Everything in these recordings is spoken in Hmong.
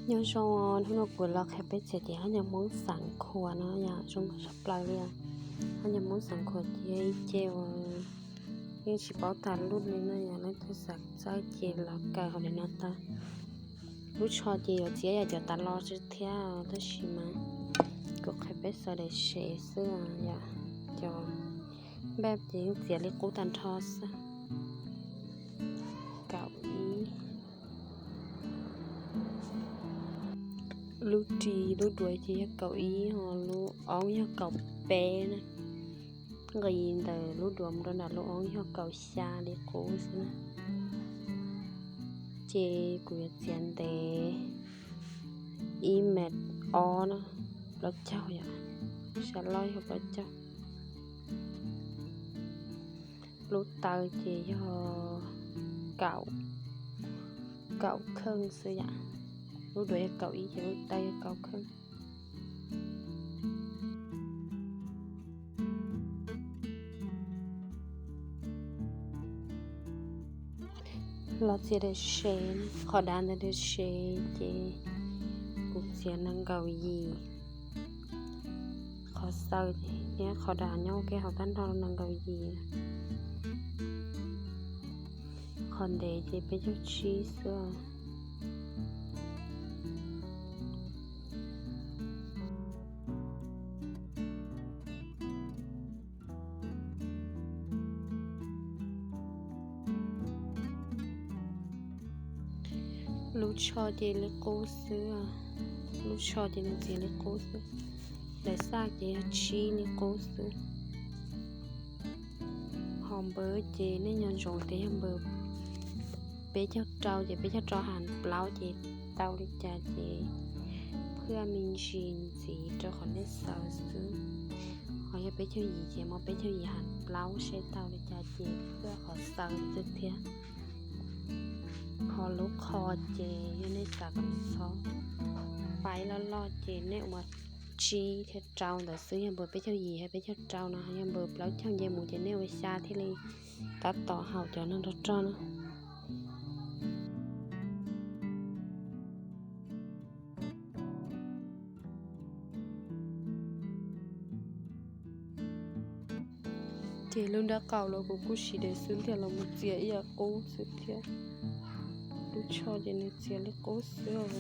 Nyob zoo, hnub no kuv los qhia peb txiav cov hab nyas Hmoob xav khuam no yom, zoo nkauj tshaj plaws li. Hab nyas Hmoob xav khuam ces yog ib ce uas yeej tsis paub tas lub li no yom, leej twg xav txawj ces los kawm hauv li no tau. Lub tsho ces yuav txiav yam cov tas los xwb thiab, tab sis mas kuv qhia peb xaws daim sev xwb yom, cov npaj ces yeej txiav li qub tag nrho xwb. Kaum ib. Lub ris lub duav ces yog kaum ib, ho lub oob yog kaum peb na. Nqis ntawm lub duav mus rau nram lub oob yog kaum xya li qub xwb na. Ces kuv yuav txiav ntev ib mev ob na, plaub caug yom, sab laub yog plaub caug. Lub taw ces yog kaum, kaum kheej xwb yom. Lub duav yog kaum ib ces lub taw yog kaum kheej. Los txiav daim sev, qhov dav ntawd daim sev ces kuv txiav nees nkaum yim. Qhov xaws thiab qhov dav nyob ua ke hauv tag nrho nees nkaum yim. Qhov ntev ces peb caug tsib xwb. Lub tsho ces li qub xwb, lub tsho ces nws txiav li qub xwb. Daim xaj ces yog tsib li qub xwb. Ho npawb ces nej nco ntsoov tias yog npawb peb caug rau ces peb caug rau hais plaub ces tau li cas ces phwaj me ntsis ntxiv rau qhov nej xaws xwb. Ho yog peb caug yim ces muab peb caug yim hais plaub seb tau li cas ces phwaj qhov xaws xwb thiab. Ho lub qho ces yog nej xav kom nws txhob paib loj loj ces nej ua tsib thiab rau ntawd xwb, yog npawb peb caug yim hais peb caug rau no, yog npawb plaub caug nce mus ces nej ua xya thiaj li tab tom haum cov neeg rog rog na. Ces lub nrab qaum los kuv kuj siv daim xwb ntag los mus txiav ib yam qub xwb thiab. Lub tsho ces nws txiav li qub xwb os,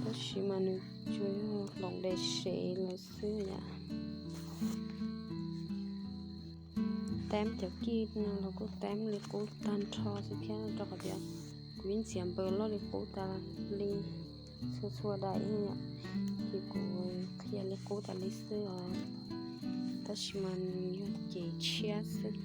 tab sis mas nws tsuas yog hloov daim sev lawm xwb yom. Tab cov kij no los kuj tab li qub tag nrho xwb thiab, rau qhov tias kuv yeej txiav npaws loj li qub tas li txhua txhua daim yom, ces kuv qhia li qub tas li xwb os, tab sis mas nws yog cev tshiab xwb.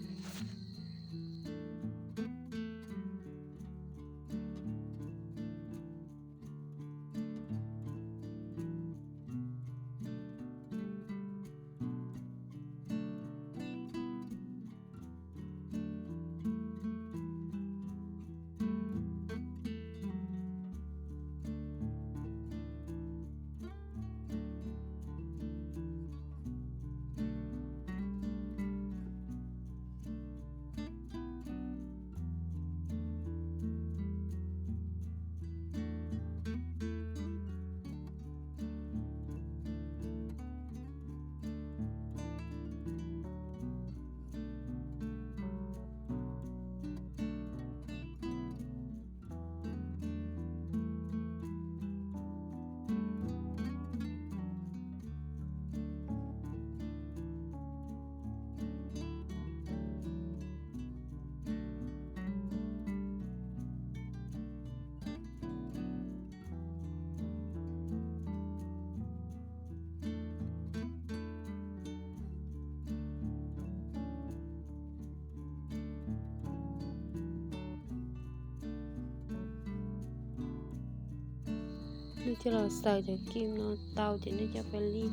Nej coj los xaws cov kij no tau ces nej coj peb lij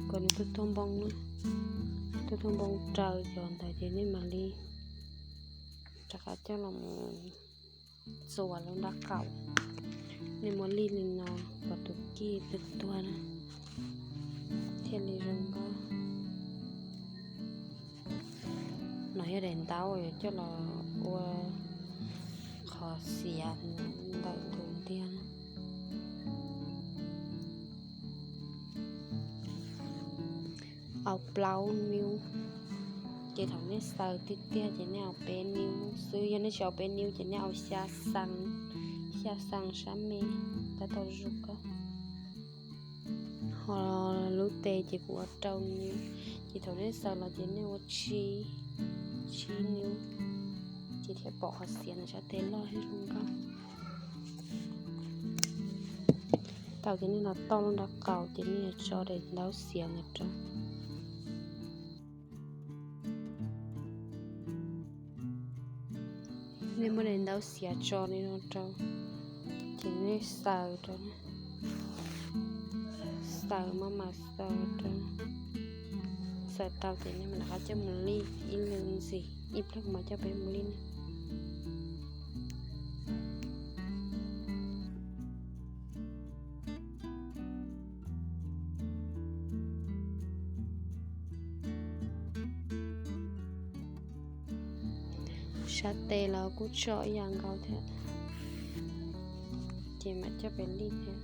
kom nws tuag tuag npoo na, tuag tuag npoo raws cov ntawd ces nej mam li rov qab coj los mus txuas lub nrab qaum. Nej muab lij li no kom tus kij tuag tuag na thiaj li zoo nkauj. No yog daim ntaub uas yuav coj los ua qhov xiav ntawm tus ntiag na. Au plaub niub. Ces thaum nej xaws tiag tiag ces nej au peb niub xwb, yog nej tsis au peb niub ces nej au xya xaa, xya xaa sab me, tab tom zoo kawg. Ho lub tes ces kuv ua rau niub, ces thaum nej xaws los ces nej ua tsib, tsib niub, ces thiaj pom qhov xiav ntawm sab tes loj thiab zoo nkauj. Tau ces nej los toj lub nraub qaum ces nej yuav tso daim ntaub xiav ntawd rau. Nej muab daim ntaub xiav tso li no rau, ces nej xaws rau, xaws maj mam xaws rau. Xaws tau ces nej mam rov qab coj mus lij ib lwm ntxiv, ib pliag mam coj peb mus lij na. Sab tes los kuj tso ib yam nkaus thiab, ces mam coj peb lij thiab.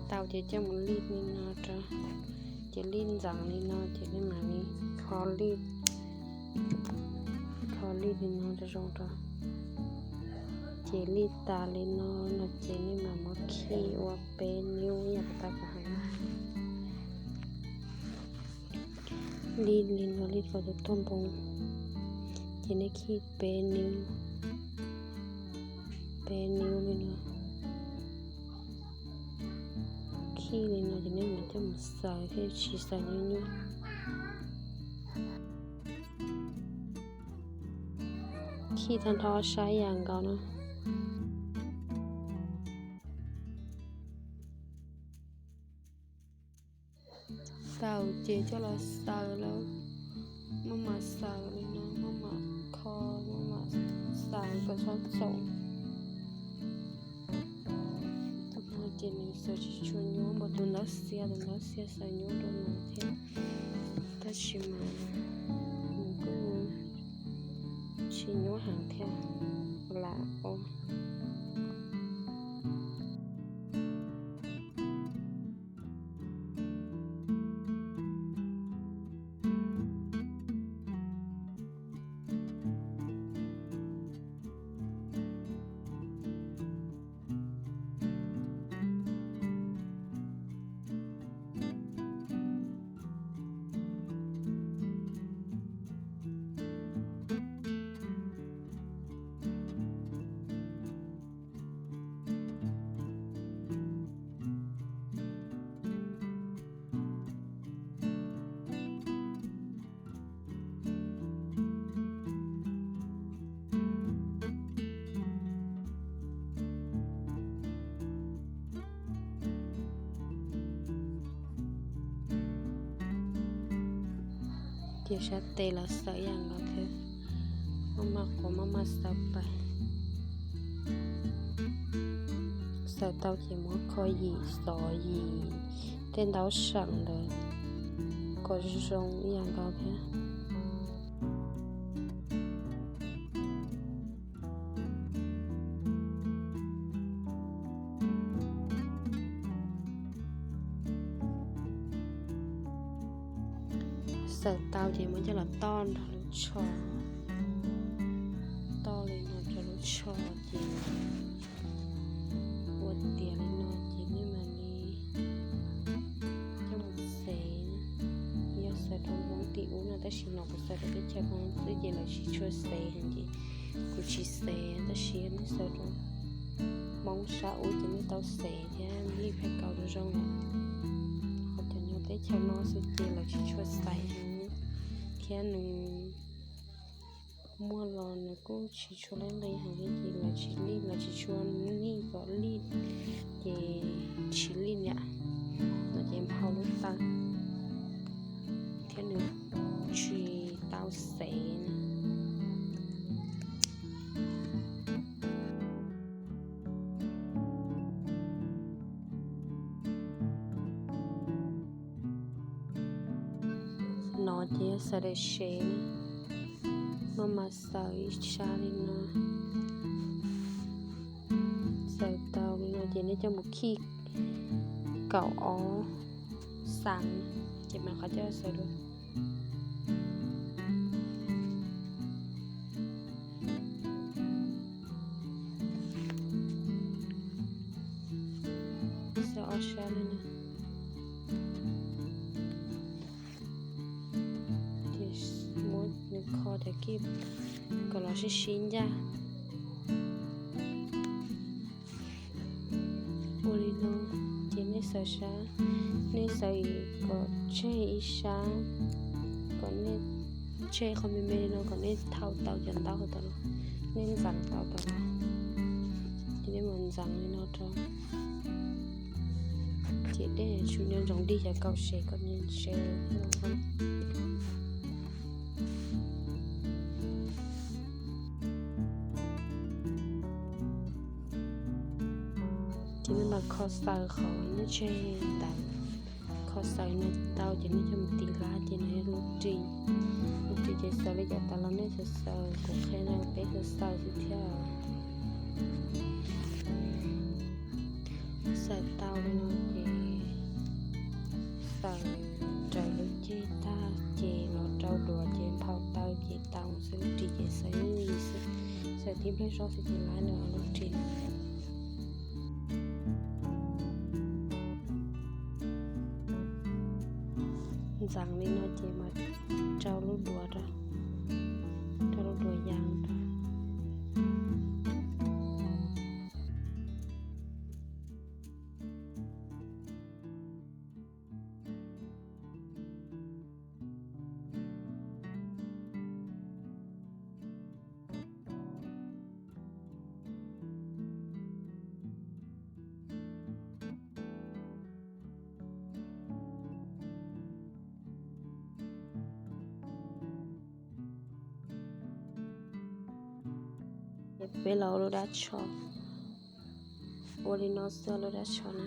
Tau ces coj mus lij li no rau, ces lij ntxeev li no ces nej mam li kho lij, kho lij li no rau zoo rau. Ces lij tas li no no ces nej mam muab khij ua peb niub ib yam tau kuv hais na. Lij li no lij kom tus tuag npoo, ces nej khij peb niub, peb niub li no. Khij li no ces nej mam coj mus xaws thiaj tsis xaws nyuaj nyuaj. Khij tag nrho ob sab ib yam nkaus no. Tau ces coj los xaws lawm, maj mam xaws li no, maj mam kho, maj mam xaws kom txhob txoom. Tus no ces nws xaws tsis tshua nyuaj npaum tus ntaub xiab, tus ntaub xiab xaws nyuaj dua no thiab, tab sis mas nws kuj tsis nyuaj heev thiab, lam ua. Ces sab tes los xaws ib yam nkaus thiab, maj mam quav maj mam xaws pais. Xaws tau ces muab kho yim xov yim tej ntaub seem ntawd kom zoo ib yam nkaus thiab. Xaws tau ces muab coj los toj nrog lub tsho, toj li no rau lub tsho ces ua tiav li no ces nej mam li coj mus xev. Yog xaws rau Hmoob tim ub no, tab sis no kuv xaws rau teb chaws Hmoob xwb ces lawv tsis tshua xev heev ces kuv tsis xev, tab sis nej xaws rau Hmoob sab ub ces nej tau xev thiab lij pheej kaus zoo zoo lawm. Ho cov nyob teb chaws no xwb ces lawv tsis tshua xev heev thiab nws muaj los nws kuj tsis tshua laj nqi heev li ces lawv tsis lij, lawv tsis tshua lij kom lij ces tsis lij niam no ces nphau lub taw thiab nws tsis tau xev na. No ces yog xaws daim sev na, maj mam xaws ib sab li no. Xaws tau li no ces nej coj mus khij kaum ob xav, Ces mam qhov coj xaws dua. Xaws ob sab li no. Ces muab nws kho cov kij kom los sib sib ncaj. Ua li no, ces nej xaws sab, nej xaws kom tseg ib sab, kom nej tseg qhov me me li no kom nej thau tau cov ntaub hauv tas los, nej ntxeev tau tas los. Ces nej mam ntxeev li no rau. Ces dej tsum nco ntsoov dig cov kaum sev kom nce nce. Ces nej mam kho xaws qhov nej tseg ntawd, kho xaws no tau ces nej coj mus tiv hlab ces nws yog lub ris. Lub ris ces xaws li cas tas los nej xaws xaws, kuv qhia no peb xaws xaws xwb thiab. Xaws tau li no ces xaws raws lub ceg tag ces los rau duav ces nphau taw ces tau xwb, lub ris ces xaws ib yam xwb, xaws tib npleg zog xwb ces lawm no lub ris. Ntxeev li no ces mas rau lub duav rau, rau lub duav ya rau. Peb los ua lub dab tsho, ua li no xwb lub dab tsho na.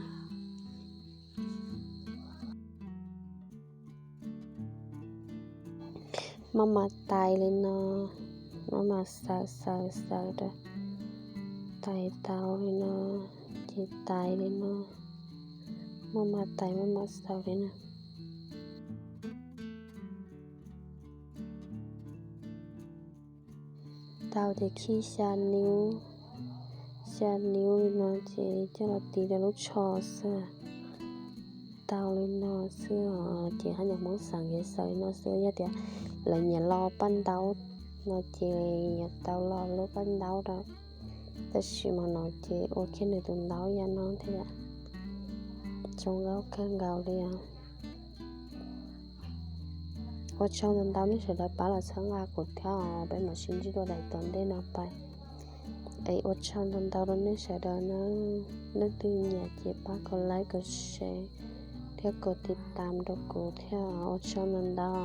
Maj mam tais li no, maj mam xaws xaws xaws rau, tais tau li no, ces tais li no, maj mam tais maj mam xaws li no. Tau ces khij xya niub, xya niub li no ces coj los tiv rau lub tsho xwb. Tau li no xwb os, ces hab nyuam Hmoob xeem ces xaws li no xwb. Yog tias lawv nyiam lo paj ntaub no ces yuav tau lo lub paj ntaub rau, tab sis mas no ces ua kiag nws tus ntaub ya no thiab. Zoo nkauj kawg nkaus li os. Ua tsaug ntau ntau nej sawv daws pab los txhawb nqa kuv thiab os, peb mam sib ntsib dua daim tom ntej no pais. Es ua tsaug ntau ntau rau nej sawv daws na, leej twg nyiam ces pab kom like kom share thiab kom tiv tam rau kuv thiab, ua tsaug ntau ntau.